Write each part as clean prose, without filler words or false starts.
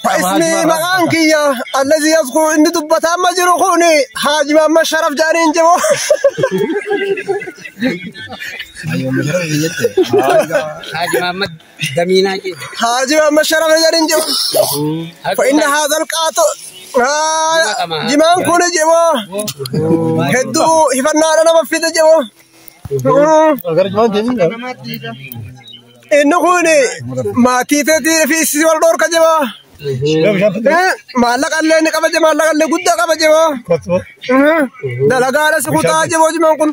فاسمي مقام كيا الذي يذكر إني دبتا ما جرخوني حاج محمد شرف جانين جبو. Haaji Mahammad Damiinaa jedhe. حاج محمد شرف جانين جبو. فإن هذا القاطع جمان كون جبو هدو هفنا أنا ما في جبو. إنه كوني ما تيتي في سوال دور كجبو. Maallaqa illee ni kabaje, maallaqa illee guddaa kabaje moo. Dalagaadha si kutaa jeboo jimaan kun.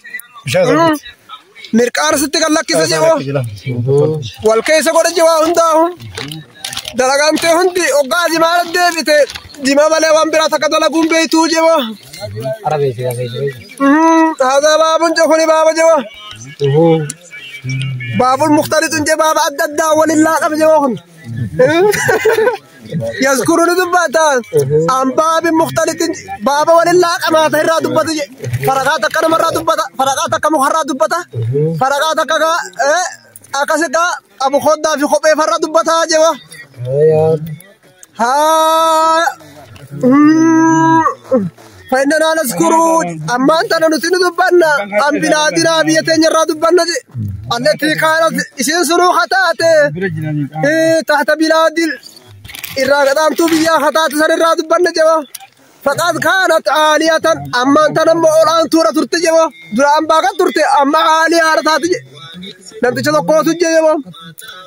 Mirqaana sitti kan lakkisa jeboo. Wal keessa godhe jeboo hundaahu. Dalagaan ta'e hundi hoggaa jimaara deebite jimaa malee waan biraa takka dalaguun beektuu jeboo. Haasaa baabuun jekuni baaba jeboo. Baabul mukhtalitun jee baaba adda addaa waliin laaqame jeboo kun. يذكرون دباتا عن باب مختلط باب ولله كما تهرا دبتا فرقات كما مرة دبتا فرقات كما خرا دبتا فرقات كما أكسكا أبو خدا في خبي فرا دبتا جوا ها. فإننا نذكر أما أنت نسين دبنا أم بلادنا بيتين يرى دبنا التي كانت إسين سروختات تحت بلاد إراغدان بيا خطات سر الراد بن جوا فقد كانت عالية أما أنت نم أولان تورا ترت جوا درام باغا ترت أما عالية رتات لم تجد قوت جوا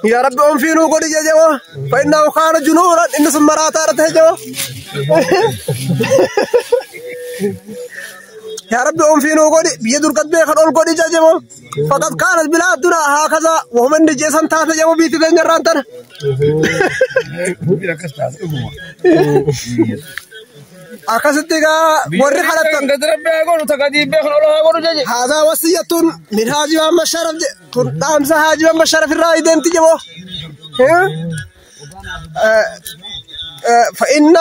يا رب أم في نوغ جوا فإنه كان جنورا إن سمرات رته جوا يا رب أم في نوغ بيدر قد بيخر أول قد جوا فقد كانت بلادنا هكذا وهم النجيسان تحت جوا بيت دنجرانتنا. Akkasitti egaa warri kadhatan Gadi rabbi haa godhu takka diibbee kan ol haa godhu jeje. هذا وصية من حاج محمد شرف kun dhaamsa Haaji Muhammad Sharaf irraa deemti jeboo. فإن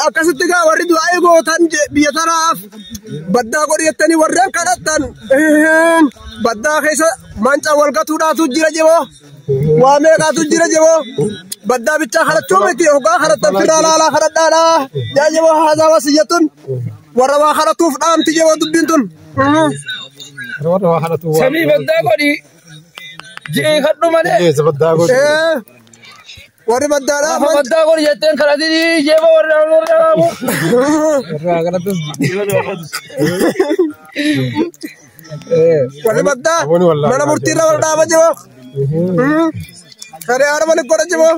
akkasitti egaa warri du'aa gootan biyya tanaaf baddaa godhi jettanii warreen kadhatan baddaa keessa manca wal gatuudhaatu jira jeboo. Waa meeqaatu jira jeboo. Baddaa bichaa kadhachuu miti hoggaa kadhatan firraa laalaa kadhadhaadhaa yaa jeboo haasaa wasiyyatun warra waa kadhatuuf dhaamti jeboo dubbiin tun. Samii baddaa godhi ji'ee kadhu malee. Warri baddaadhaa Lafa baddaa godhi jetteen kadhatini jeeba warra warra dhaabu. Warri baddaa mana murtiirra wal dhaaba jeboo. Shari'aadha waliin godha jeboo.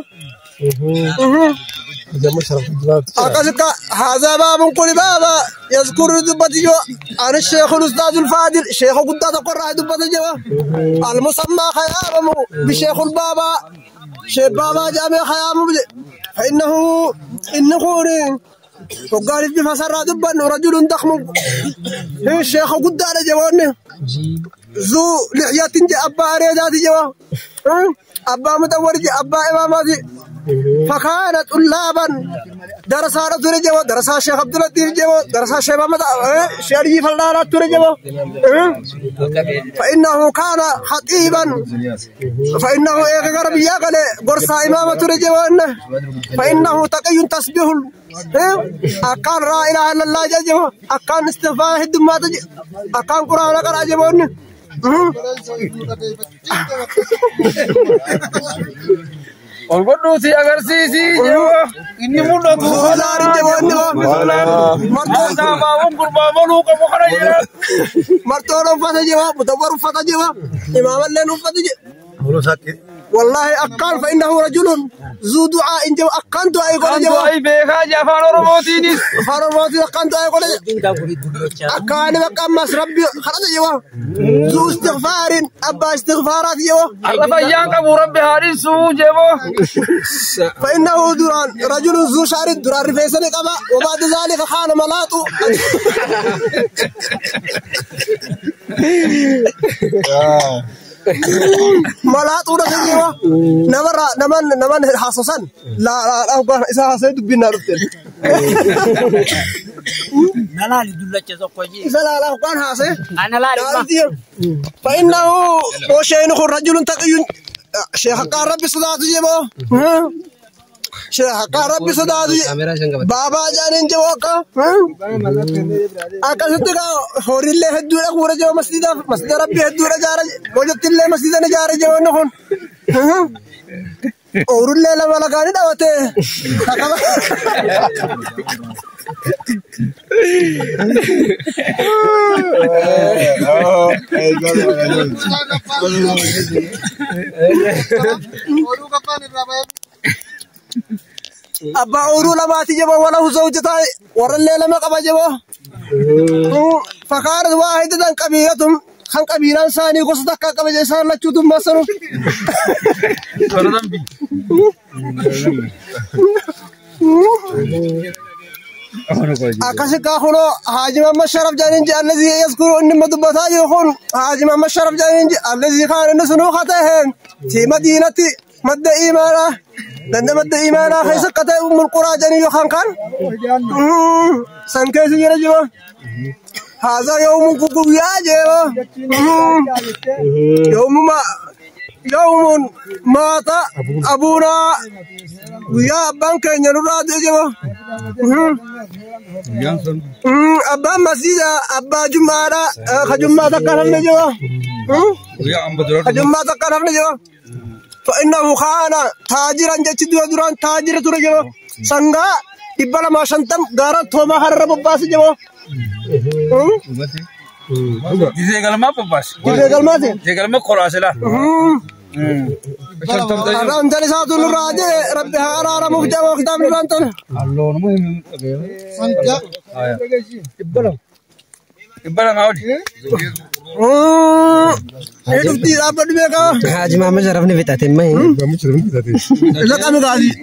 Akkasitti haazaa baabuun kuni baaba yazkurri dubbati jeboo. Ani sheekul ustaazul faadil sheeka guddaa tokko irraa dubbata jeboo. Almusammaa khayaabamu bisheekul baabaa. شيخ بابا جامع خيام فإنه إنه وقال في فسر دبا رجل ضخم الشيخ قد على جوانه ذو لحية أبا ريدات جوا أبا مدور أبا إمامات فكان طلابا درس ترجوا درس الشيخ عبد اللطيف جوا درس الشيخ محمد شريف الله ترجوا فإنه كان خطيبا فإنه غرب يقل قرص إمامة ترجوا فإنه تقي تسبيح أكان لا إله إلا الله جوا أكان استغفار هدمات أكان قرآن قرأ جوا. Ol godhuuti agarsiisi jeeba inni mul'atu. Haasaa baabuun gurbaa maluu qabu kana jedha. Martoon uffata jeba, mudawwar uffata jeba, imaamalleen uffata jeba. والله أقال فإنه رجل ذو دعاء جوا أقان دعاء يقول Kan جوا du'aa beekaa jee afaan Oromootiinis. أفان الموت أقان دعاء يقول أقان بقى مس ربي خلاص جوا ذو استغفار أبا استغفارات جوا Har'a fayyaan qabu rabbi haa dhiisuu jeeboo. فإنه دران رجل ذو شعر دران رفيسني قبا وبعد ذلك خان ملاط. ملاط ورفيسني نمر نمن نمن حاسسا لا لا لا إذا حاسس دبنا رفتين. Nalaali dullacha tokko jee. إذا لا لا كان حاسس Ana laali ma. فإنه وشين رجل تقي Sheekh Haqqaan Rabbi sodaatu jeboo. Sheekh Haqqaan Rabbi sodaatu baabaa jaaniin jeboo akka. Akkasitti gaa horiillee hedduudha guura jeboo masjiidaaf masjiida Rabbi hedduudha jaara hojjettillee masjiida ni jaara jeboo inni kun. Oorullee lama lagaani dhaawate. Abbaa ooruu lamaati jeboo wala hojjetaa warrallee lama qaba jeboo. Fakkaata waa hidhatan qabiilatum kan qabiilaan isaanii gosa takka qaba isaan lachuutu masanu. Akkasi kaa kunoo Haaji Mamma Sharaf jedhaniin jedhe allazii yaskuru inni ma dubbataa jiru kun Haaji Mamma Sharaf jedhaniin jedhe allazii kaan inni sunuu kata'e fi madiinatti madda imaanaa ganda madda imaanaa keessa akka ta'e ummul quraa jedhanii yookaan kan san keessa jira jiru. Haazaa yoomu guyyaa jeema yoomuma yoomuun maata abuunaa guyyaa abbaan keenya nurraa du'e jeema. Abbaan masjiida abbaa jummaadha ka jummaa takka hafne jeema. Ka jummaa takka hafne jeema. فإنه كان تاجرا جت دران تاجر ترى جوا سنگا إبلا ما شنتم غارة توما هرب باس جوا. Jizee galmaa bobbaas. Jizee galmaati. Jizee galma qoraasila. Arraan tani isaatu nurraa jee rabbi haa araaramuuf jaboo kitaabni duraan tana. Dhibba lamaa oli. Ni dhuftii dhaabbadhu beekaa. Haaji Maamma Sharafni fixate mayi. Isa qami gaazii.